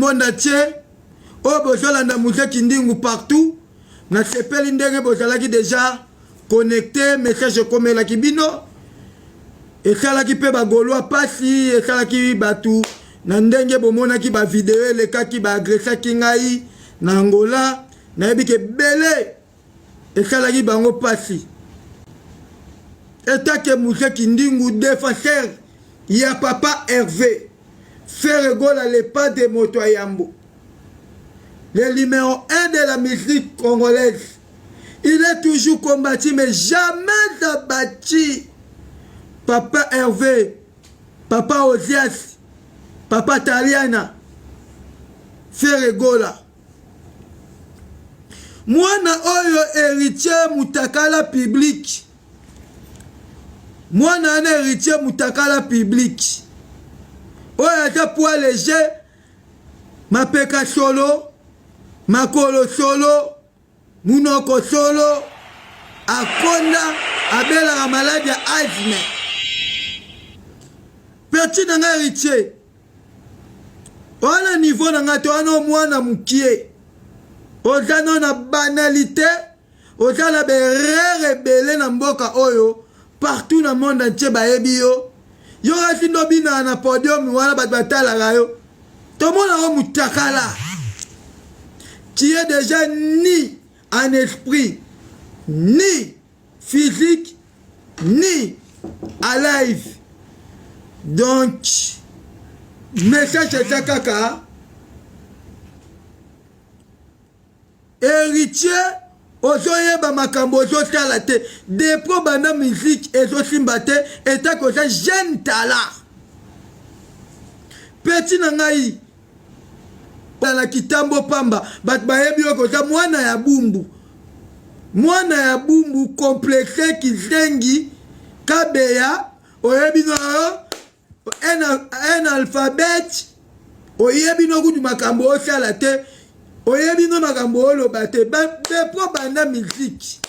monde entier oyo bozolanda Mzee Kindingu partout, nasepeli ndenge bozalaki deja connecte, message ekomelaki bino, esalaki mpe bagolois pasi, esalaki bato na ndenge bomonaki ba video elekaki, ba agressaki ngai na Angola, nayebi ke ebele esalaki bango pasi. Etake Mzee Kindingu defenseur ya papa Hervé Ferre Gola le padre moto ya yambo, le numéro 1 de la musique congolaise. Il est toujours combattu mais jamais abattu. Papa Hervé, papa Ozias, papa Taliana, Ferre Gola. Mwana oyo héritier mutakala public, mwana wana héritier mutakala public oyo aza poids léger, mapeka solo, makolo solo, munoko solo, akonda, abelaka maladi ya asthme. Petit na ngai héritier, wana niveau na ngai te, wana mwana mokie, oza no na banalité, oza na berere ebele na mboka oyo, partout na monde entier bayebi yo. Yo kasi ndo binaka na podium wana, bato batalaka yo, tomonaka mutakala. Tu es déjà ni en esprit, ni physique, ni alive. Donc message eza kaka héritier, ozoyeba makambo ozosala te depuis banda musique ezosimba te, etaki oza jeune tala petit na ngai na kitambo pamba, bato bayebi yo koza mwana ya bumbu, mwana ya bumbu complexe kizengi kabeya, oyebi no un alphabet, oyebi no kutu makambo osala te, oyebi no makambo oloba te depuis banda musique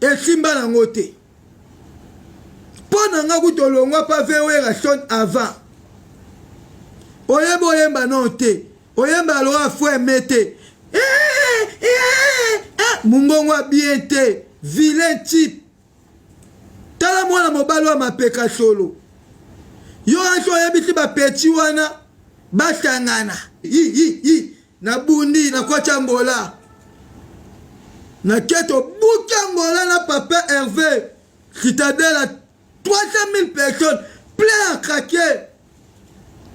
esimba nango te. Mpo na nga kutu olongwa pa Werrason avant, oyebi oyemba no te, oyemba lokola frère me te, mungongo ya bien te, vilain type. Tala mwana mobali wa mapeka solo, yo asi oyebisi bapeti wana basangana yi na bundi na koti Angola, na keto buki Angola na papa Hervé, citadelle à 300 000 personnes plein à craquer.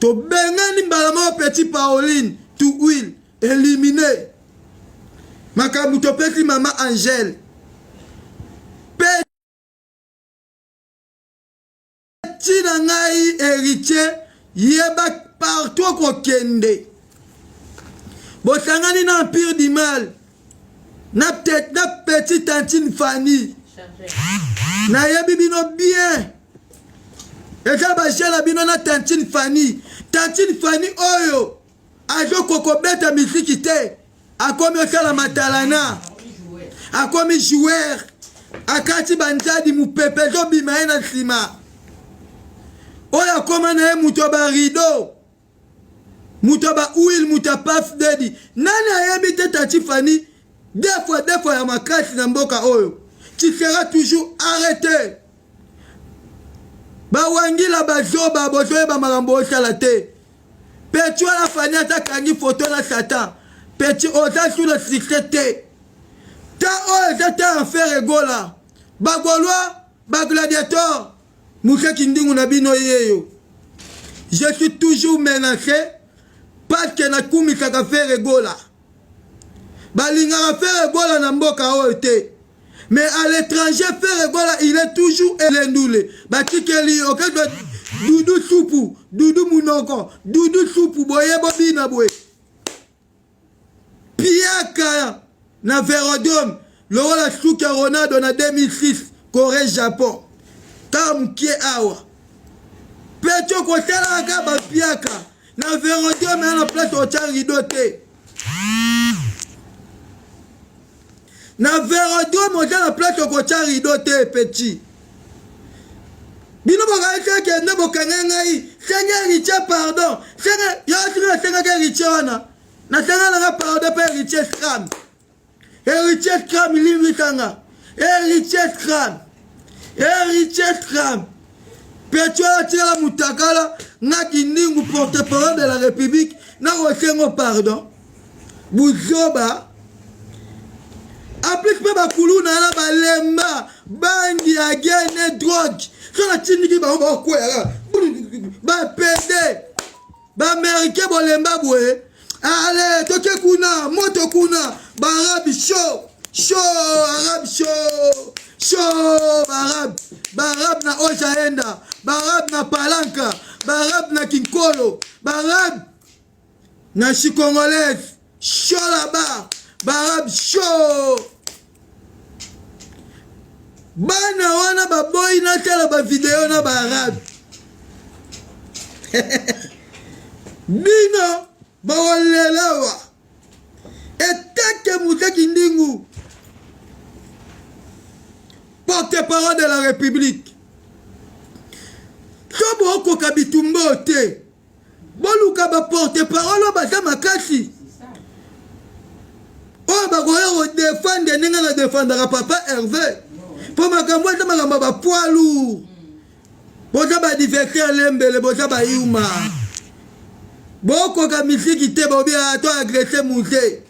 Tobengani mbala moko petit Pauline Tuil éliminé, makambo topesi mama Angèle. Petit na ngai héritier, yeba partout okokende, bosangani na empire du mal na peut-être na petite tantine Fanny, nayebi bino bien, eza baje na bino na tantine Fanny. Tantine Fanny oyo azokokobeta miziki te, akomi osala matalana, akomi joueur, akati banzadi, mopepe ezobima ye na nsima. Oyo akoma na ye moto ya barido, moto ya bahuile, moto ya paf dedi, nani ayebi te? Tati Fani deux fois deux fois ya makasi na mboka oyo, tu seras toujours arrêté. Bawangila bazoba, bozoyeba makambo osala te. Petit wana Fani ata akangi foto na Satan, petit oza sur le succès te. Ta oyo eza te enfer egola, bagaulois, bagladiator, moseki ndingu na bino yeyo. Je suis toujours menacé parce que nakumisaka Ferre Gola. Balingaka Ferre Gola na mboka oyo te, mais à l'étranger Ferre Gola il est toujours elendule. Batikeli okezwa dudu supu, dudu munoko, dudu supu, boye bobina boye piaka na Verodome lokola suki ya Ronaldo na 2006 Corée Japon, kaka mokie awa pe ti okosalaka bapiaka na Verodome ya na place otya rideau te. Na Verodome oza na place okotya rideau te, petit. Bino bokanisi eke nde bokanga ngai. Senga Heritier pardon. Senga yo soki nasengaki Heritier wana. Nasenga nanga pardon pe Heritier Scram. Heritier Scram limbisa nga. Heritier Scram. Heritier Scram. Petro atikala mutakala nga kindingu porte-parole de la République nakosengo pardon. Buzoba. En plus mpe bakuluna wana balemba bangi agene drogue so natindiki bango bakokwea kaka bapede baaméricain bolemba boye ale toke kuna moto kuna baarabe show show arabe show show baarabe baarabe na ojaenda baarabe na palanka baarabe na kinkolo baarabe na chi congolaise chaud là-bas barabe chaud bana wana baboyi natala bavideo na baarabe bino bokolelawa etake muteki ndingu porte-parole de la république so bokoka bitumba oyo te Boluka ba porte parole oyo baza makasi oyo bakoya kodefendre ndenge na defendaka papa Herve mpo makambo eza makambo ya bapoids lourd boza badivecteur lembele boza bayuma bokoka misiki te bobi ah, to agresse muse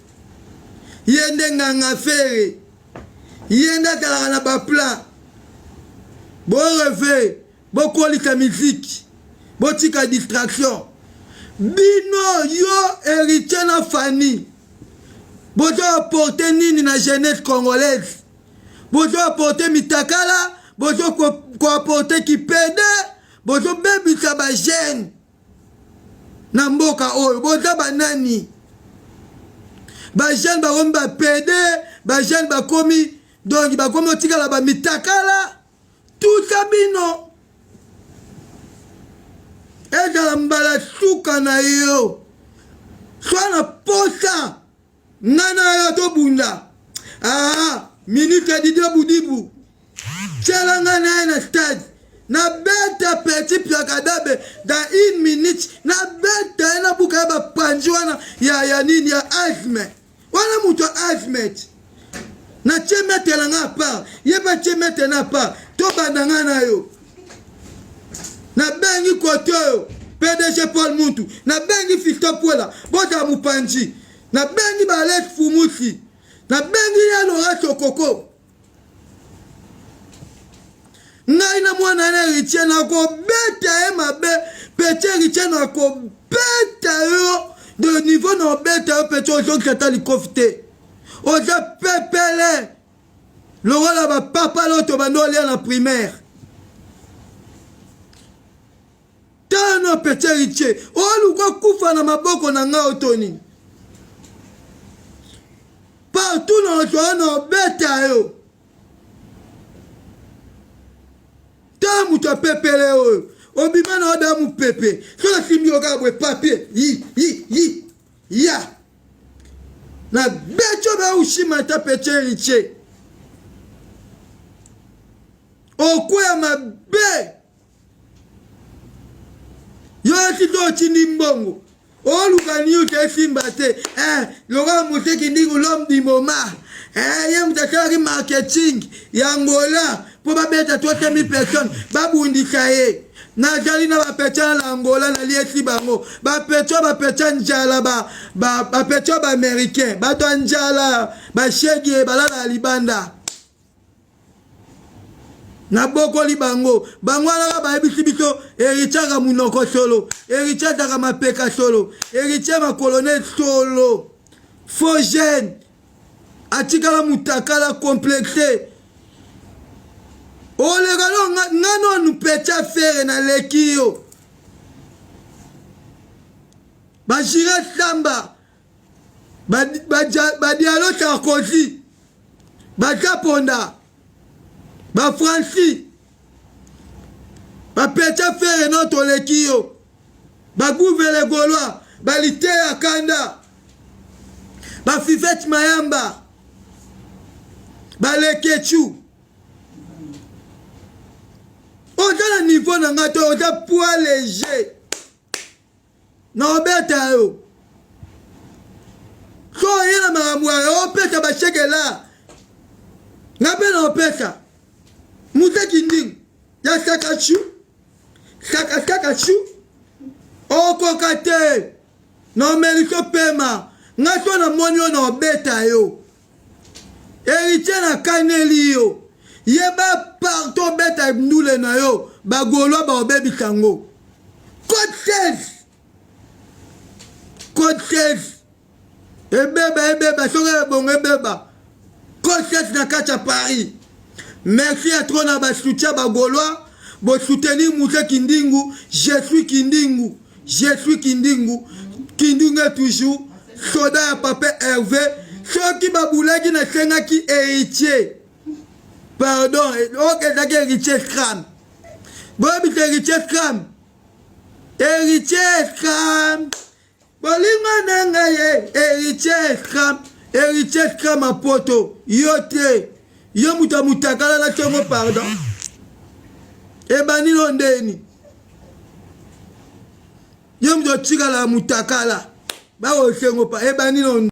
ye nde nganga fere ye nde azalaka na baplan boreve Bokolisa musique, botika distraction. Bino yo Heritier na Fanny bozo apporter nini na jeunesse congolaise? Bozo apporter mitakala, bozo ko, ko apporter kipede, bozo bebisa ba jeunes na mboka oyo. Boza ba nani? Ba jeunes bakomi ba pede, ba jeunes bakomi donc bakomi otikala ba mitakala. Tuta bino ezala mbala suka na yo swa na posa nga na yo tobunda ah, ministre Didier Budibu tiela nga na ye na stade nabeta petit piakadabe dans une minute nabeta ye nabuka ye bapanzi wana ya, ya nini ya asthme wana moto ya azmet natie mete na nga apart ye mpe atie mete na apart tobanda nga na yo nabengi kote oyo pdg paul muntu nabengi fiston puela bozala mopanzi nabengi baalex fumusi nabengi ye lora sokoko ngai na mwana na heritier nakobeta ye mabe peti heritier nakobeta yo de niveau na obeta yo peti ozongisa ata likofi te oza pepele lokola bapapa loto bando olia na primaire tano peti heritier oluka okufa na maboko na ngai oto nini partout na ozwa na obeta yo ta moto apepele oyo obima na oda mopepe soki asimbi yo kaka boye papier yi yi yi ya na beti oyo baushima ta pete riche okwea mabe yo esi to otindi mbongo oluka news esimba te eh, lokola moseki ndingu l'homme du moment eh, ye moto asalaki marketing ya angola mpo babeta 3000 personnes babundisa ye nazali na bapetya na angola naliesi bango bapetya bapetya njala bapetya baaméricain bato ya njala bashege balala ya libanda nabokoli bango bango wana kaka bayebisi biso heritier aka monoko solo heritier azaka mapeka solo heritier makolo ne solo faux jeune atikala mutakala complexe oleka no nga nonu pecha fere naleki yo bajire samba badialo sarkozy bajaponda bafranci bapecha fere no toleki yo baguvele gaulois baliteya kanda bafifete mayamba balekechu. Oza na niveau na nga te, oza poids léger. Na obeta yo. So oye na makambo ya opesa ba chèque là. Nga pe na opesa. Musa kindingu ya sakachu. Saka sakachu. Okoka te. Na omeliso pema. Nga so na moni yo na obeta yo. Heritier na kaneli yo. Yeba partout obeta ndule na yo. Ba gaulois ba obebisa yango. Code 16. Code 16. Ebeba ebeba soki ebongo ebeba. Code 16 na kati ya Paris. Merci ya trop na ba soutien ba gaulois. Bo soutenir Moussa Kindingu. Je suis Kindingu. Je suis Kindingu. Kindingu est toujours soda ya papa Hervé. Soki babulaki nasengaki héritier. Pardon, ok ezalaki héritier Scram. Boyebisa héritier Scram. Héritier Scram. Bolingo na ngai ye héritier Scram. Héritier Scram à poto. Yo te. Yo moto ya mutakala na tongo pardon. Ebandi no ndeni. Yo moto otikala mutakala. Bakosengo pa ebandi no.